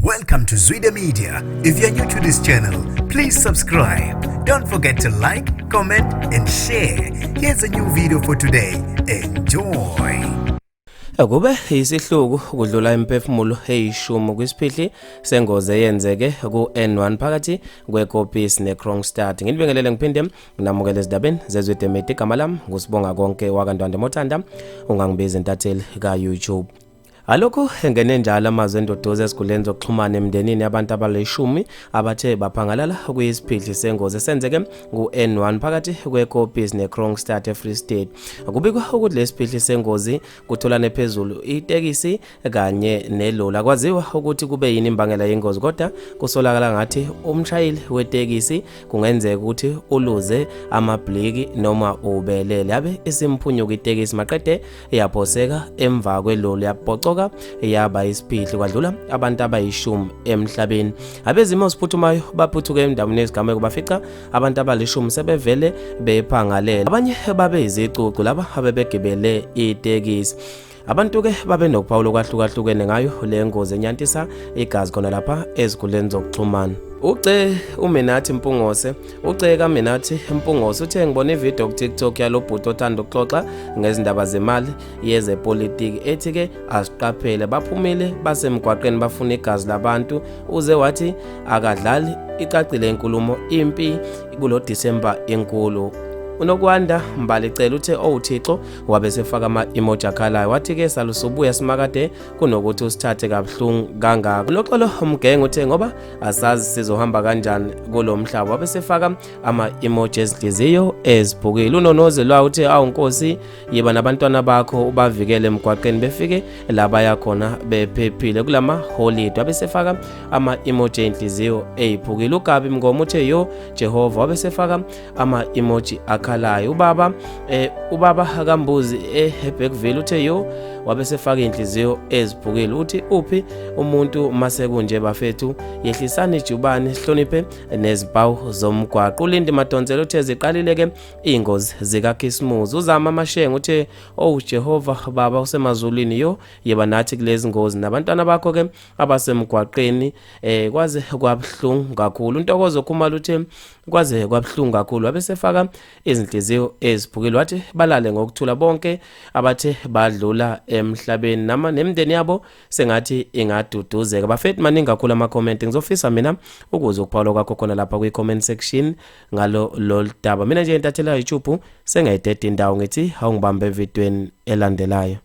Welcome to Zwida Media. If you're new to this channel, please subscribe. Don't forget to like, comment, and share. Here's a new video for today. Enjoy. Kube isihluku kudlula imphefumulo eyishumi kwisiphihli sengozi eyenzeke ku-N1 phakathi kweKoppies neKroonstad. Nginibingelele ngiphinde nginamukele ezindabeni zeZwide Media. Igama lami nguSibonga Konke wakaNtwande Mothanda, ungangibiza intatheli ka-YouTube. Alokhu engene njalo amazwi enduduzo esiguleni zokuxhumana emndenini yabantu abalishumi abathe baphangalala kuyisiphihli sengozi esenzeke ku-N1 phakathi kweKoppies neKroonstad eFree State. Kubikwa ukuthi lesiphihli sengozi kutholane phezulu itekisi kanye neloli. Akwaziwa ukuthi kube yini imbangela yengozi, kodwa kusolakala ngathi umshayeli wetekisi kungenzeka ukuthi uluze amabhliki noma ubelele, yabe isimphunyuka itekisi maqede yaphoseka emva kweloli, yabhocoka yaba isiphihli, kwadlula abantu abayishumi emhlabeni. Abezimo eziphuthumayo baphuthuke endaweni yesigameko, bafica abantu abalishumi sebevele bephangalele, abanye babe izicucu laba abebegibele itekisi. Abantu-ke babe nokuphawula okwahlukahlukene ngayo le ngozi enyantisa igazi khona lapha ezikhundleni zokuxhumana. Uce uMenathi Mpungose, uce kaMenathi Mpungose uthe, "Ngibona ividiyo ku-TikTok yalo bhuti othanda ukuxoxa ngezindaba zemali yezepolitiki, ethi-ke asiqaphele, baphumile basemgwaqeni bafuna igazi labantu." Uze wathi akadlali, icacile inkulumo, impi kulo Disemba enkulu. UNokwanda Mbali Cele uthe, "Oh Thixo," wabe sefaka ama-emoji akhalayo, wathi-ke, "Salusubuya simakade kunokuthi usithathe kabuhlungu kangaka." UNoxolo Mgenge uthe, "Ngoba asazi sizohamba kanjani kulo mhlaba," wabe sefaka ama-emoji ezinhliziyo eziphukile. UNonoze lwa uthe, "Awu Nkosi, yiba nabantwana bakho, ubavikele emgwaqeni, befike la baya khona bephephile kulama holide," wabe sefaka ama-emoji ey'nhliziyo ey'phukile. UGabi Mngoma uthe, "Yo Jehova," wabe sefaka ama-emoji akhalayo. Ubaba kaMbuzi eBergville uthe, "Yo," wabe sefaka inhliziyo eziphukile. Uthi, "Uphi umuntu mase kunje bafethu? Yehlisani ijubane, sihloniphe nezimpawu zomgwaqo." ULindi Madonsela uthe, "Ziqalile ke iy'ngozi zikaKhisimusi." Uzama Amashengo uthe, "Oh Jehova, Baba usemazulwini, yo yeba nathi kulezi ngozi nabantwana bakho ke abasemgwaqeni, kwaze kwabuhlungu kakhulu." UNtokozo Khumalo uthe, "Kwaze kwabuhlungu kakhulu," wabe sefaka izinhliziyo eziphukile, wathi balale ngokuthula bonke abathe badlula emhlabeni nama nemindeni yabo, sengathi ingaduduzeka. Bafethu, maningi kakhulu ama-comment. Ngizofisa mina ukuze ukuphawula kwakho khona lapha kwi-comment section ngalo lolu daba. Mina nje intatheli YouTube sengayideda indawo, ngithi awungibambe evidweni elandelayo.